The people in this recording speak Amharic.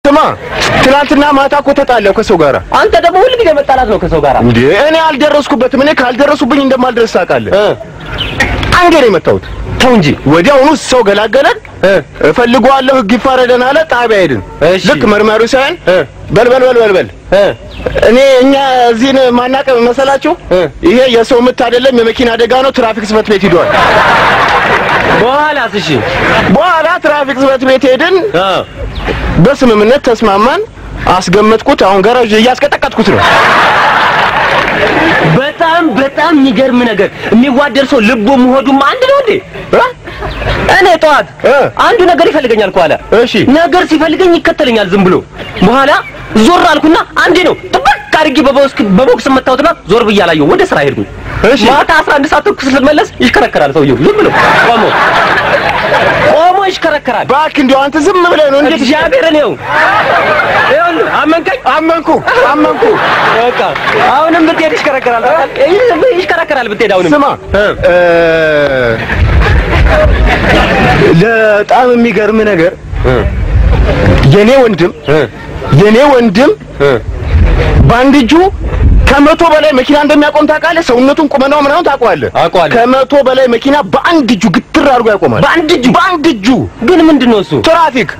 ስማ፣ ትናንትና ማታ እኮ ተጣላሁ ከሰው ጋር። አንተ ደግሞ ሁል ጊዜ መጣላት ነው ከሰው ጋር። እንዴ እኔ አልደረስኩበትም። እኔ ካልደረሱብኝ እንደማልደርስ ታውቃለህ። አንዴ ነው የመታሁት። ተው እንጂ። ወዲያውኑ ሰው ገላገለን። እፈልገዋለሁ፣ ህግ ይፋረደን አለ። ጣቢያ ሄድን። ልክ መርማሪው ሳይሆን በል በል በል በል በል፣ እኔ እኛ እዚህን ማናቀ መሰላችሁ? ይሄ የሰው ምት አይደለም የመኪና አደጋ ነው። ትራፊክ ጽሕፈት ቤት ሂዷል። በኋላስ? እሺ በኋላ ትራፊክ ጽሕፈት ቤት ሄድን። በስምምነት ተስማማን። አስገመጥኩት። አሁን ጋራዥ እያስቀጠቀጥኩት ነው። በጣም በጣም የሚገርም ነገር፣ የሚዋደድ ሰው ልቡም ሆዱም አንድ ነው እንዴ? እኔ ጠዋት አንዱ ነገር ይፈልገኛል ከኋላ። እሺ ነገር ሲፈልገኝ ይከተለኛል ዝም ብሎ። በኋላ ዞር አልኩና አንዴ ነው ጥብቅ አድርጌ በቦክስ መታሁትና ዞር ብዬ አላየሁም። ወደ ስራ ሄድኩኝ። እሺ ማታ 11 ሰዓት ተኩል ስመለስ ይሽከረከራል ሰውየው፣ ዝም ብሎ ቆሞ ቆሞ ይሽከረከራል። እባክህ እንደው አንተ ዝም ብለህ ነው እንዴት? እግዚአብሔርን ይኸው ይኸውልህ፣ አመንከኝ? አመንኩ አመንኩ። በቃ አሁንም ብትሄድ ይሽከረከራል፣ ይሽከረከራል ብትሄድ አሁንም። ስማ፣ በጣም የሚገርም ነገር የኔ ወንድም የኔ ወንድም በአንድ እጁ ከ100 በላይ መኪና እንደሚያቆም ታውቃለህ? ሰውነቱን ቁመናው ምናምን ታውቀዋለህ? አውቀዋለሁ። ከ100 በላይ መኪና በአንድ እጁ ግትር አድርጎ ያቆማል። በአንድ እጁ? በአንድ እጁ። ግን ምንድን ነው እሱ? ትራፊክ።